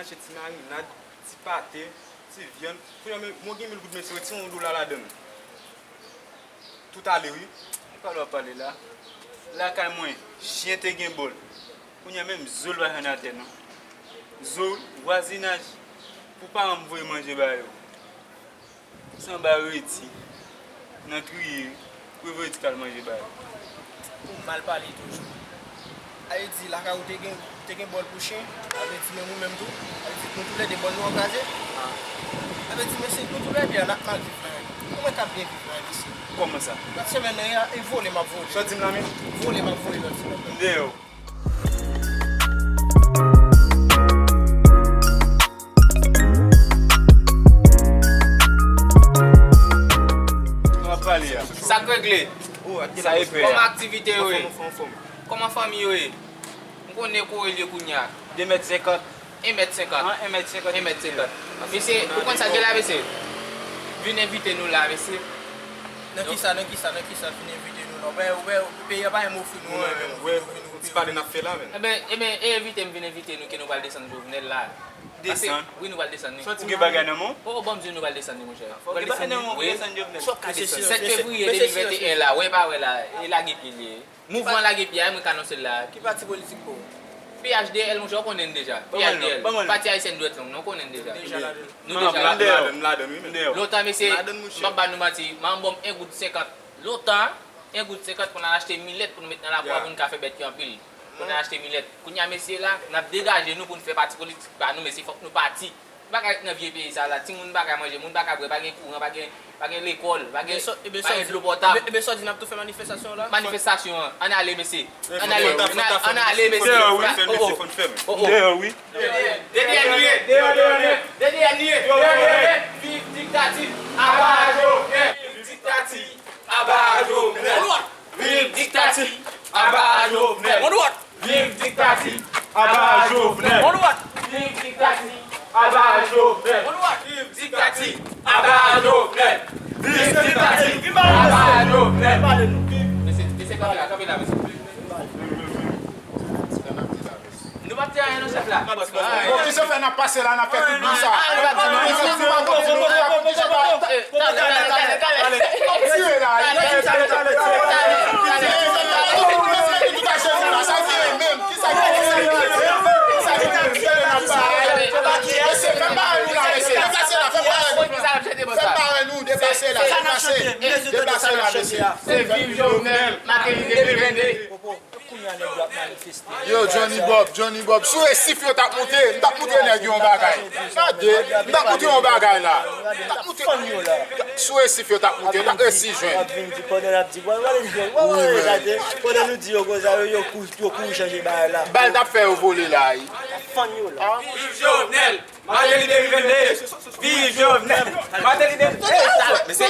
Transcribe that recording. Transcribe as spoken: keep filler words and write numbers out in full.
Achte ti marinad, ti pate, ti vyann. Kounye a, men, mwen gen mil goud, mesye, retire yon dola ladan l. Tout ale, wi. Ki pale w ap pale la? Lakay mwen, chen te gen bòl. Kounye a menm, zo l pa jwenn atè, non. Zo, vwazinaj, pou paran m voye manje ba yo. Sanba redi nan triye, pou yo voye ti kal manje ba yo. Ou mal pale toujou. Sa vle di, lakay ou te gen, te gen bòl pou chen, sa vle di menm ou menm tou, sa vle di nou toulède bòl nou an kraze. Sa vle di, mesye, nou toulède a, n ap mal viv la. Kòman k ap byen viv la, mesye? Kòman sa? Lòt semèn nan, e, e vole m ap vole. Sa w di m la menm? Vole m ap vole lòt semèn nan. M deyò. Sa k regle? Sa epè? Kòman aktivite yo ye? Kòman fanmi yo ye? M konnen kore l ye kounye a. De mèt senkant. En mèt senkant. An, en mèt senkant. En mèt senkant. Mesye, ou konn sa k gen la, mesye? Vin envite nou la, mesye. Nan kisa, nan kisa, nan kisa vin envite nou la? Ou wè, ou wè, peyi a pa janm ofri nou anyen, menm ou vin, ou vin, ou vin. Ti pale n ap fè la, menm. Eben, eben, e envite m vin envite nou ke nou pral desann Jovenel la. Desann? Wi, nou pral desann li. Ou gen bagay nan men w? O, o, ban m di w nou pral desann li, monchè. Ou pral desann li? Wi. Sèt fevriye de mil venteyen la, wè pa wè la, e lage pye li ye. Mouvman lage pye a, mwen ka anonse l la. Ki pati politik pou ou? P H D L, monchè, ou konnen n deja. P H D L. Pati Ayisyèn Dwèt Long, nou konnen n deja. Nou deja ladan. M ladan, m ladan, wi, men. Lontan, mesye, m p ap ba nou manti, manman ban m en goud senkant. Lontan, en goud senkant pou n al achte milèt pou nou met nan lagò pou n ka fè bèt yo anpil. Pou n al achte milèt. Kounye a, mesye, la, n ap degaje nou pou n fè pati politik pa nou, mesye, fòk nou pati. Nou pa ka ret nan vye peyi sa la. Timoun pa ka manje, moun pa ka bwè, pa gen kouran, pa gen, pa gen lekòl, pa gen, pa gen dlo pòtab. Eben, sa w di, n ap tou fè manifestasyon la? Manifestasyon an, ann ale, mesye. Ann ale, ann ale, mesye. Fò n fè l, mesye, fò n fè l. O, o. Deyò, wi. De dènye, de dènye, de dènye, de dènye. Viv diktati, aba Jovenel. Viv diktati, aba Jovenel. Viv diktati, aba Jovenel. Viv diktati, aba Jovenel. Viv diktati, aba Jovenel. Viv diktati, aba Jovenel. Viv diktati, aba Jovenel. Mesye, mesye, kanpe la, kanpe la, mesye. Nou p ap di anyen non, chèf la. Bon, kisa fè n ap pase la, n ap fè tout bri sa? N ap tire la. Mesye, fè bagay nou la, mesye. Deplase la, fè bagay nou. Fè bagay nou, deplase la, deplase. Deplase la, mesye. Se viv Jovenel, Martelly de mil vennde. Yo, Johnny Bob, Johnny Bob. Sou resif yo t ap moute. M t ap montre nèg yo yon bagay. Gade, m t ap montre yon bagay la. M t ap montre. Sou resif yo t ap moute, yo t ap resi jwenn. Wi, men. Pandan nou di yo konsa, yo, yo kou-, yo kouri chanje bagay la. Bal t ap fè yo vole la, wi. Viv Jovenel! Martelly de mil vennde! Viv Jovenel! Martelly de mil vennde! Mesye,